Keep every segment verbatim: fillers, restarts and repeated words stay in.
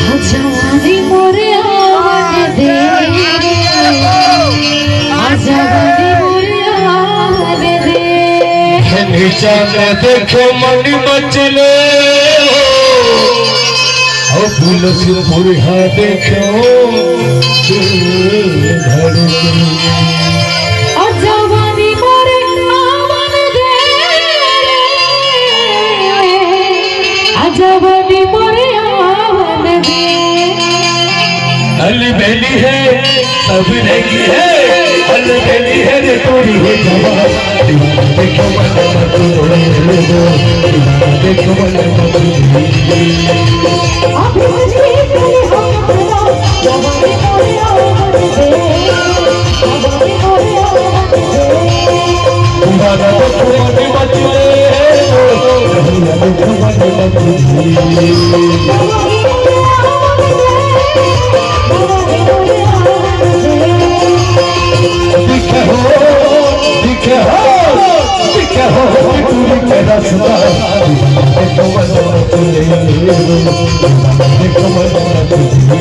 जवानी मोरे आवन दे रे, आ जवानी मोरे आवन दे। नीचा में देखो मन मचले, ओ पुलस पुरहा देखो दिल धड़के। आ जवानी मोरे आवन दे रे, आ जवानी मोरे आवन दे। अलबेली है, सब देखी है, अलबेली है रे तोरी हो जवान। दीवाना देखो मन मत लो, दीवाना देखो मन मत लो। अभी मुझे तेरी हम अपना, जवानी मोरे आवन दे, जवानी मोरे आवन दे। दीवाना देखो मन मत लो, दीवाना देखो मन मत लो। दिखे हो, दिखे हो, दिखे हो, पितुरी के रास्ता। देखो मन तुझे, देखो मन तुझे।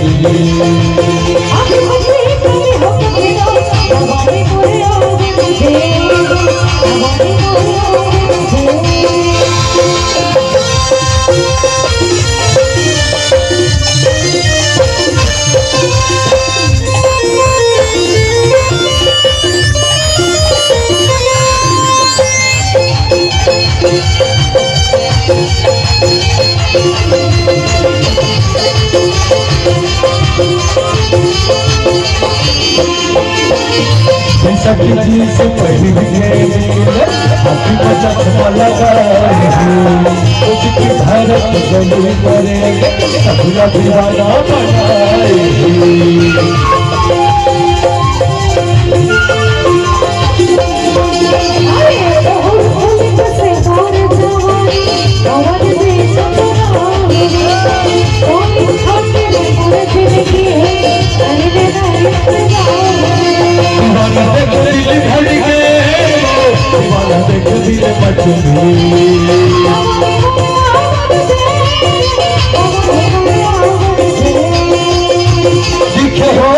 सखी जी से पहिर के नील, आँखी में चश्मा लगाए हूँ। उसकी भारत गली पड़े, सबला दीवाना बनाए हूँ। दीवाना देख दिल धड़के, दीवाना देख दिल मचले। दिखे हो,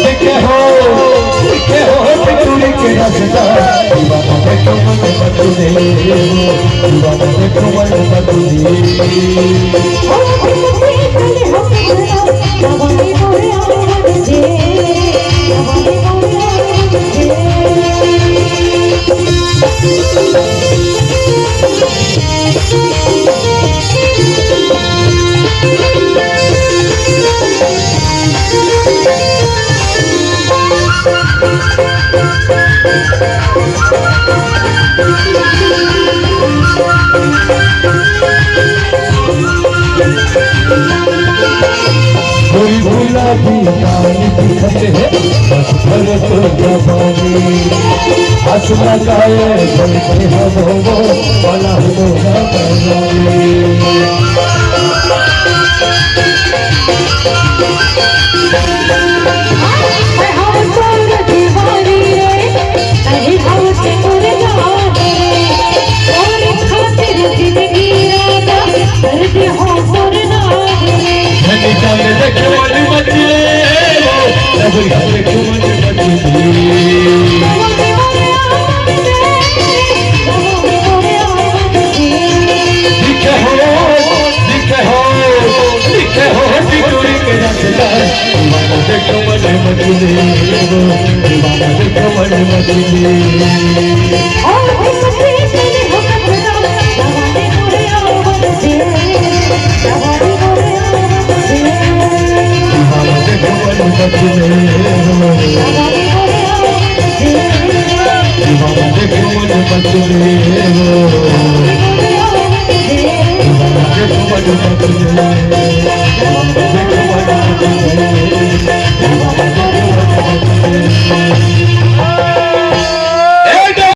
दिखे हो, दिखे हो, पितुरी के रास्ता। दीवाना देखो मन मचले, दीवाना देखो मन मचले। कोई गुलाबी कान दिखत है, बस भर तो जवानी। हंस लगाए बैठे हम वो, वाला हो ना बनानी। दिखे हो, दिखे हो, दिखे हो, पितुरी के रास्ता। दीवाना देखो मन मचले, दीवाना देखो मन मचले। दीवाना देखो मन मचले, दीवाना देखो मन मचले।